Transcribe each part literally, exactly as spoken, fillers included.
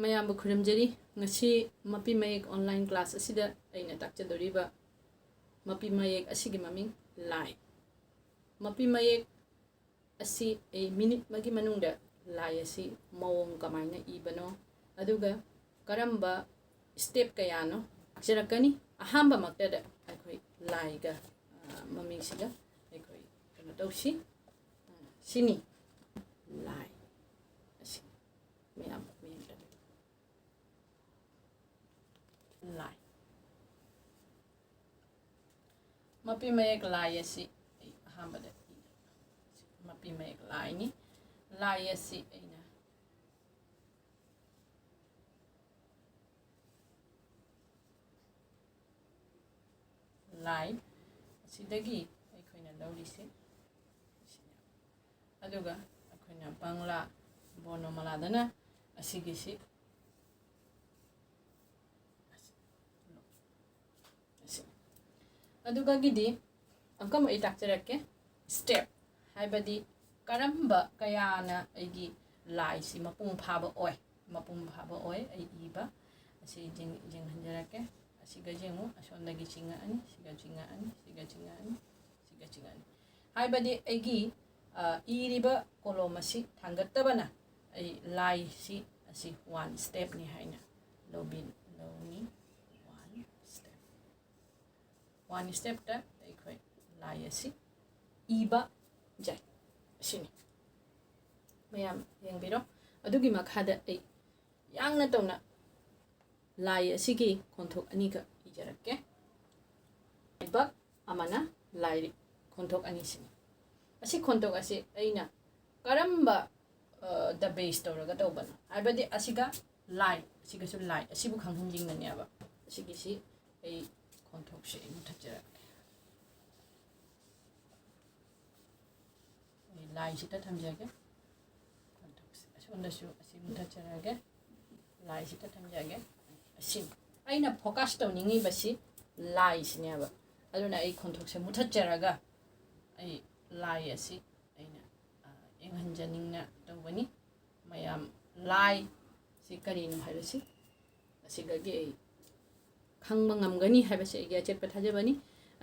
ꯃꯌꯥꯝꯕꯨ ꯈꯨꯔꯨꯝꯖꯔꯤ꯫ ꯉꯁꯤ ꯃꯄꯤ ꯃꯌꯦꯛ online class ꯑꯁꯤꯗ ꯑꯩꯅ ꯇꯥꯛꯆꯗꯧꯔꯤꯕ ꯃꯄꯤ ꯃꯌꯦꯛ ꯑꯁꯤꯒꯤ ꯃꯃꯤꯡ ꯂꯥꯏ꯫ ꯃꯄꯤ ꯃꯌꯦꯛ ꯑꯁꯤ ꯑꯩ minute ꯑꯃꯒꯤ ꯃꯅꯨꯡꯗ ꯂꯥꯏ ꯑꯁꯤ ꯃꯑꯣꯡ ꯀꯃꯥꯏꯅ ꯏꯕꯅꯣ, ꯑꯗꯨꯒ ꯀꯔꯝꯕ step ꯀꯌꯥꯅꯣ ꯇꯥꯛꯆꯔꯛꯀꯅꯤ꯫ ꯑꯍꯥꯟꯕꯃꯛꯇꯗ ꯑꯩꯈꯣꯏ ꯂꯥꯏꯒ, ꯑ, ꯃꯃꯤꯡꯁꯤꯒ ꯑꯩꯈꯣꯏ ꯀꯩꯅꯣ ꯇꯧꯁꯤ꯫ ꯑ, ꯁꯤꯅꯤ ꯂꯥꯏ ꯑꯁꯤ꯫ ꯃꯌꯥꯝ ꯃꯤꯡꯗ ꯂꯥꯏ꯫ ꯃꯄꯤ ꯃꯌꯦꯛ ꯂꯥꯏ ꯑꯁꯤ ꯑꯩ ꯑꯍꯥꯟꯕꯗ ꯏꯒꯦ꯫ ꯃꯄꯤ ꯃꯌꯦꯛ ꯂꯥꯏꯅꯤ꯫ ꯂꯥꯏ ꯑꯁꯤ ꯑꯩꯅ ꯂꯥꯏ ꯑꯁꯤꯗꯒꯤ ꯑꯩꯈꯣꯏꯅ ꯂꯧꯔꯤꯁꯦ ꯑꯁꯤꯅꯦ꯫ ꯑꯗꯨꯒ ꯑꯩꯈꯣꯏꯅ ꯕꯪꯂꯥ ꯕꯣꯔꯅꯃꯂꯥꯗꯅ ꯑꯁꯤꯒꯤꯁꯤ ꯑꯁꯤ꯫ ꯑꯗꯨꯒꯒꯤꯗꯤ ꯑꯃꯨꯛꯀ ꯑꯃꯨꯛ ꯑꯩ ꯇꯥꯛꯆꯔꯛꯀꯦ꯫ Step ꯍꯥꯏꯕꯗꯤ ꯀꯔꯝꯕ ꯀꯌꯥꯅ ꯑꯩꯒꯤ ꯂꯥꯏꯁꯤ ꯃꯄꯨꯡ ꯐꯥꯕ ꯑꯣꯏ, ꯃꯄꯨꯡ ꯐꯥꯕ ꯑꯣꯏ ꯑꯩ ꯏꯕ꯫ ꯑꯁꯤ ꯌꯦꯡ-, ꯌꯦꯡꯍꯟꯖꯔꯛꯀꯦ꯫ ꯑꯁꯤꯒ ꯌꯦꯡꯉꯨ, ꯑꯁꯣꯝꯗꯒꯤ ꯆꯤꯡꯉꯛꯑꯅꯤ, ꯁꯤꯒ ꯆꯤꯡꯉꯛꯑꯅꯤ, ꯁꯤꯒ ꯆꯤꯡꯉꯛꯑꯅꯤ, ꯁꯤꯒ ꯆꯤꯡꯉꯛꯑꯅꯤ꯫ ꯍꯥꯏꯕꯗꯤ ꯑꯩꯒꯤ, ꯑ, ꯏꯔꯤꯕ column ꯑꯁꯤ ꯊꯥꯡꯒꯠꯇꯕꯅ ꯑꯩ ꯂꯥꯏꯁꯤ ꯑꯁꯤ one stepꯅꯤ ꯍꯥꯏꯅ ꯂꯧꯕꯤ-, ꯂꯧꯅꯤ꯫ One step꯫ One stepꯇ ꯑꯩꯈꯣꯏ ꯂꯥꯏ ꯑꯁꯤ ꯏꯕ ꯌꯥꯏ꯫ ꯑꯁꯤꯅꯤ꯫ ꯃꯌꯥꯝ ꯌꯦꯡꯕꯤꯔꯣ꯫ ꯑꯗꯨꯒꯤ ꯃꯈꯥꯗ ꯑꯩ ꯌꯥꯡꯅ ꯇꯧꯅ ꯂꯥꯏ ꯑꯁꯤꯒꯤ ꯈꯣꯟꯊꯣꯛ ꯑꯅꯤꯈꯛ ꯏꯖꯔꯛꯀꯦ꯫ ꯂꯥꯏꯕꯛ ꯑꯃꯅ ꯂꯥꯏꯔꯤꯛ꯫ ꯈꯣꯟꯊꯣꯛ ꯑꯅꯤꯁꯤꯅꯤ꯫ ꯑꯁꯤ ꯈꯣꯟꯊꯣꯛ ꯑꯁꯤ ꯑꯩꯅ ꯀꯔꯝꯕ, ꯑ, ꯗ base ꯇꯧꯔꯒ ꯇꯧꯕꯅꯣ ꯍꯥꯏꯕꯗꯤ ꯑꯁꯤꯒ ꯂꯥꯏ, ꯑꯁꯤꯒꯁꯨ ꯂꯥꯏ, ꯑꯁꯤꯕꯨ ꯈꯪꯍꯟꯅꯤꯡꯕꯅꯦꯕ꯫ ꯑꯁꯤꯒꯤꯁꯤ ꯑꯩ ꯈꯣꯟꯊꯣꯛꯁꯦ ꯑꯩ ꯃꯨꯊꯠꯆꯔꯛꯀꯦ꯫ ꯑꯩ ꯂꯥꯏꯁꯤꯗ ꯊꯝꯖꯒꯦ꯫ ꯈꯣꯟꯊꯣꯛꯁꯦ ꯑꯁꯣꯝꯗꯁꯨ ꯑꯁꯤ ꯃꯨꯊꯠꯆꯔꯛꯑꯒꯦ꯫ ꯂꯥꯏꯁꯤꯗ ꯊꯝꯖꯒꯦ꯫ ꯑꯁꯤ ꯑꯩꯅ focus ꯇꯧꯅꯤꯡꯉꯤꯕꯁꯤ ꯂꯥꯏꯁꯤꯅꯦꯕ꯫ ꯑꯗꯨꯅ ꯑꯩ ꯈꯣꯟꯊꯣꯛꯁꯦ ꯃꯨꯊꯠꯆꯔꯒ ꯑꯩ ꯂꯥꯏ ꯑꯁꯤ ꯑꯩꯅ, ꯑ, ꯌꯦꯡꯍꯟꯖꯅꯤꯡꯅ ꯇꯧꯕꯅꯤ꯫ ꯃꯌꯥꯝ ꯂꯥꯏ ꯁꯤ ꯀꯔꯤꯅꯣ ꯍꯥꯏꯕꯁꯤ ꯑꯁꯤꯗꯒꯤ ꯑꯩ ꯈꯪꯕ ꯉꯝꯒꯅꯤ ꯍꯥꯏꯕꯁꯤ ꯑꯩꯒꯤ ꯑꯆꯦꯠꯄ ꯊꯥꯖꯕꯅꯤ꯫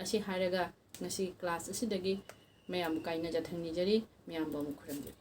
ꯑꯁꯤ ꯍꯥꯏꯔꯒ ꯉꯁꯤ ꯀ꯭ꯂꯥꯁ ꯑꯁꯤꯗꯒꯤ ꯃꯌꯥꯝꯕꯨ ꯀꯥꯏꯅ ꯌꯥꯊꯪ ꯅꯤꯖꯔꯤ꯫ ꯃꯌꯥꯝꯕꯨ ꯑꯃꯨꯛ ꯈꯨꯔꯨꯝꯖꯔꯤ꯫